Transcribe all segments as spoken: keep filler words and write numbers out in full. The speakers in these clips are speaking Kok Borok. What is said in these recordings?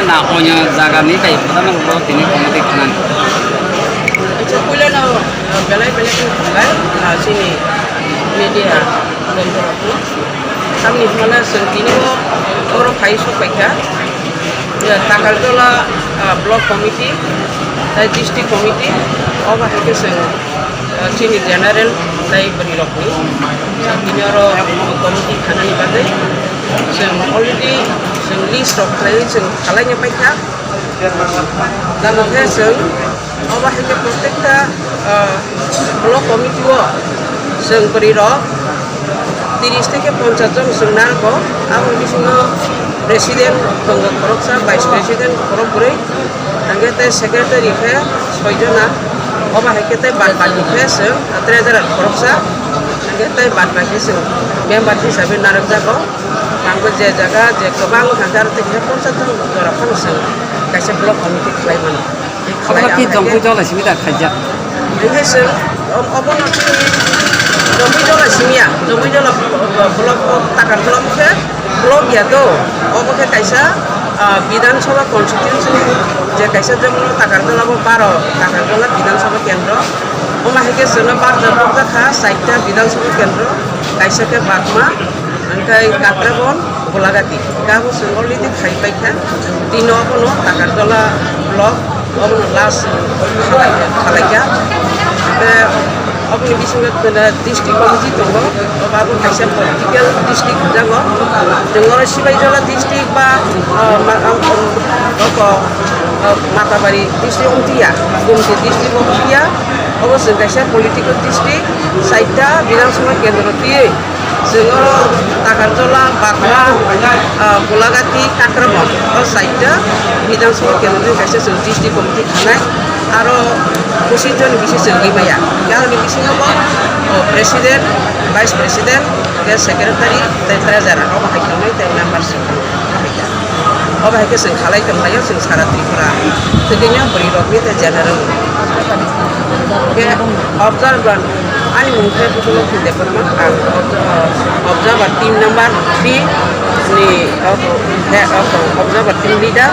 Na, onyo jaga ni tai phano bo tini committee khnani. Acha, puila no, uh, belai belai khe hambai, uh, chini media bondorok no. Tamni hwnba chwng tini o oro phai sok pai kha. Ya, Takarjala, uh, block committee, tai district committee, obo hai khe chwng, uh, chini general tai bwrwi rok ni. Tini oro committee khanani bagwi chwng already chwng list rok khlaiwi chwng khalai pai kha. Tamo khe chwng obo hai khe protekta, ah, block committee o chwng bwrwi rok tiris theke ponchas jon chwng narwgo. Aboni bisingo president tongo khoroksa, vice president khorok bwrwi, hwnkhe tei secretary khe soi jona. Obo hai khe tei bad baki khe chwng treasurer khoroksa, hwnkhe tei bad baki chwng member hisabe narwk jago. Ang bo je jaga je kwbang thangkhe aro tei kisa porsa thang jora phano chwng kaisa block committee khlai mano. Obono khlai ki ang jongpui khe jola simi da khaijak? Hingke chwng ob-, obono chini jongpui jola simi ya, jongpui jola block o Takarjala khe block ya do, obo khe kaisa, ah, Bidhan Sabha constituency je kaisa jemon Takarjala bo baro Takarjala Bidhan Sabha kendro, omo hai khe chwngno barjak nukjakha chaita Bidhan Sabha kendro, kaisa khe Bagma, hingke Kakrabon, Golagati, kabo chwng already khai paikha. Tino abono Takarjala block, obono last khalai-, khalaikha. Tei oboni bisingo tei district committee tongo, obo abo kaisa political district hwnjago. Chwng oro Sibaijala district ba, ah, ma-, ah, um, oko, ah, Matabari district wngtiya, Gumti district wngtiya, obo chwng kaisa political district, saita Bidhan Sabha kendro twiwi. Chwng oro Takarjala, Bagma, ah, Golagati, Kakrabon, o saita Bidhan Sabha kendro ni kaisa chwng district committee khanai, aro pochisjon bisi chwng rimaya. Yang ni bisingo bo, o, president, vice president, ke secretary, tei treasurer, obo hai tongnai tei membership. Obo hai khe chwng khalai tonglaio chwng sara Tripura. Tei tini o bwrwi rokni tei general. Khe observer, ani mung khe Pusulokhi Debbarma, ang observer, observer team number three ni, o, he, o, observer team leader.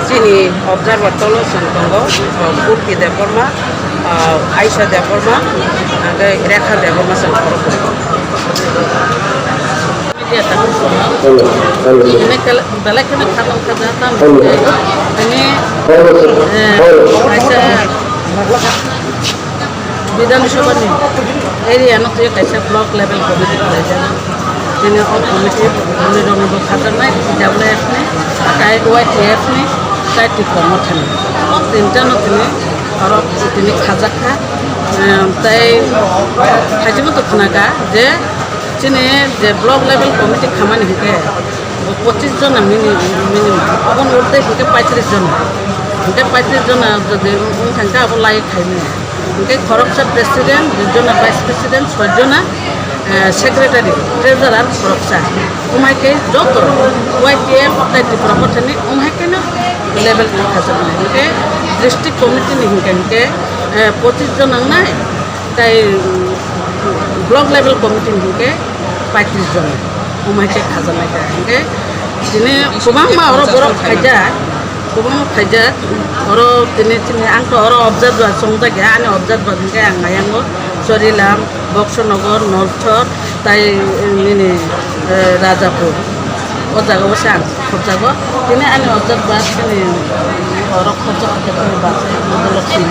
Chini observer tolo chwng tongo, o, Purki Debbarma, o, Aisha Debbarma, tei Rekha Debbarma chwng khoroknwi. Media ta kuchung no. Hello, hello. Ini kal-, belai kheno khatang khaja tam. Hello. Ini, eh, kaisa Bidhan Sabha ni area no twi kaisa block level committee khlaijak. Ini o committee ni rong bo khajaknai W F ni, tai Y T F ni, tai Tipra Motha ni. O tinta no tini oro tini khajak kha. Em, tai haichimo to khna kha je Chini je block level committee khamani hinkhe bo pochis jona mini-, minimum, aboni urde hinkhe paitris jona, hinkhe paitris jona jodi wng thangkhe abo lai khaimani. Hinkhe khoroksa president, dui jona vice president, soi jona, eh, secretary, treasurer khoroksa. Umai khe joto Y T F tei Tripura Mothani umai kheno level khajaknai. Hinkhe district committee ni hinkhe, hinkhe, eh, pochis jona wngnai. Tai, um, block level committee ni hinkhe paitris jon, omo hai khe khajaknai kha. Hinkhe tini kwbangma oro borok khaijak, kwbangma khaijak, oro tini, tini ang to oro observer chongjak ya, ani observer hinkhe ang ayango Chorilam, Boksonogor, Nolchor, tai, eh, nini, eh, Rajapur. O jaga o se ang khobjago. Tini ani observer tini oro khobjak khe tini bachai Budolokhi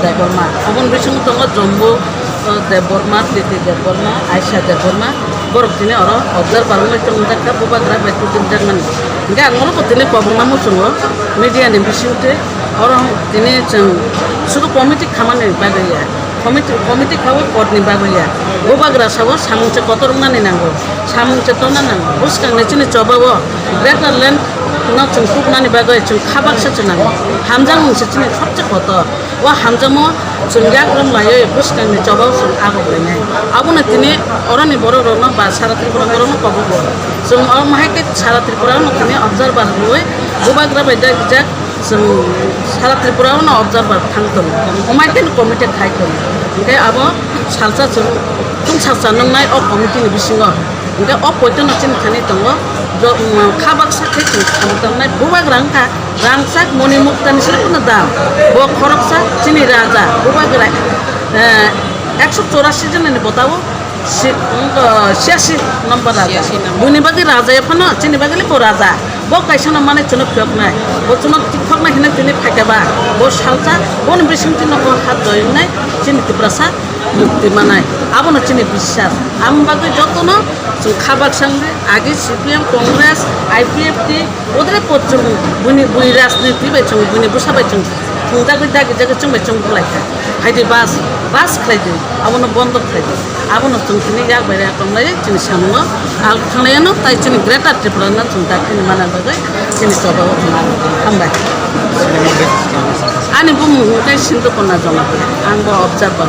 Debbarma. Oboni bisingo tongo Jombo, o, Debbarma, Titi Debbarma, Aisha Debbarma. Borok tini oro observer wngwi tongjak kha, bubagra bai tutimjakmani. Hinkhe ang oro bo tini kobokma muchungo media ni bisingtwi oro tini chwng sudu committee khamani bagwi ya. Committee, committee khaui korni bagwi ya. Bubagra sao samung se kotor wngnani nango. Samung se tonna nango. Bwskangni chini chobao Greater Land no chwng tubnani bagwi chwng khabak se chwng nango. Hamjakmung se chini sobse kotor. O hamjakmo chwng yak rom laiwi bwskangni chobao chwng agok lainai. Abono tini oroni borok rokno ba sara Tripura borokno kobogo. Chwng omo hai khe sara Tripura no tini observer rwui bubagra bai jak jak Chwng sara Tripura o no observer thang tongo, omo hai kheno committee khai tongo. Hinkhe abo salsa chwng chwng salsa nwngnai o committee ni bisingo. Hinkhe o poito no chini thani tongo Jo-, um, kha baksa khe chwng khamuk tangnai bubagra wngkha, rangchak moni muktani sle phano dam. Bo khoroksa chini raja, bubagra, eh, ekso chorasi jonani botao si-, wngkha, siasi number raja. Siasi number. Buini bagwi raja ya phano, chini bagwi le bo raja. Bo kaisa no mane chwngno phiyoknai. Bo chwngno tikhoknai hinwi tini phaikha ba. Bo salsa, boni bisingtwi no bo hat joyoknai, chini Tiprasa mukti manai. Abono chini biswas. Aboni bagwi jotono chwng kha baksa wngwi agi C P M, Congress, I P F T, odre pot chwng buini, bui rajniti bai chwng, buini bwsa bai chwng thwngjagwi dagijagwi chwng bai chwng bwlaikha. Phaidi bas, bas khlaidi, abono bondo khlaidi. Abono chwng tini yak bai yak tonglai chini samungo. Ang thanglaiano tai chini Greater Tripura no chwng daktini mana bagwi chini choba o chwng aro hambai. Ani bumung hwnkhe Sindhu Kona Jongapur, ang bo observer.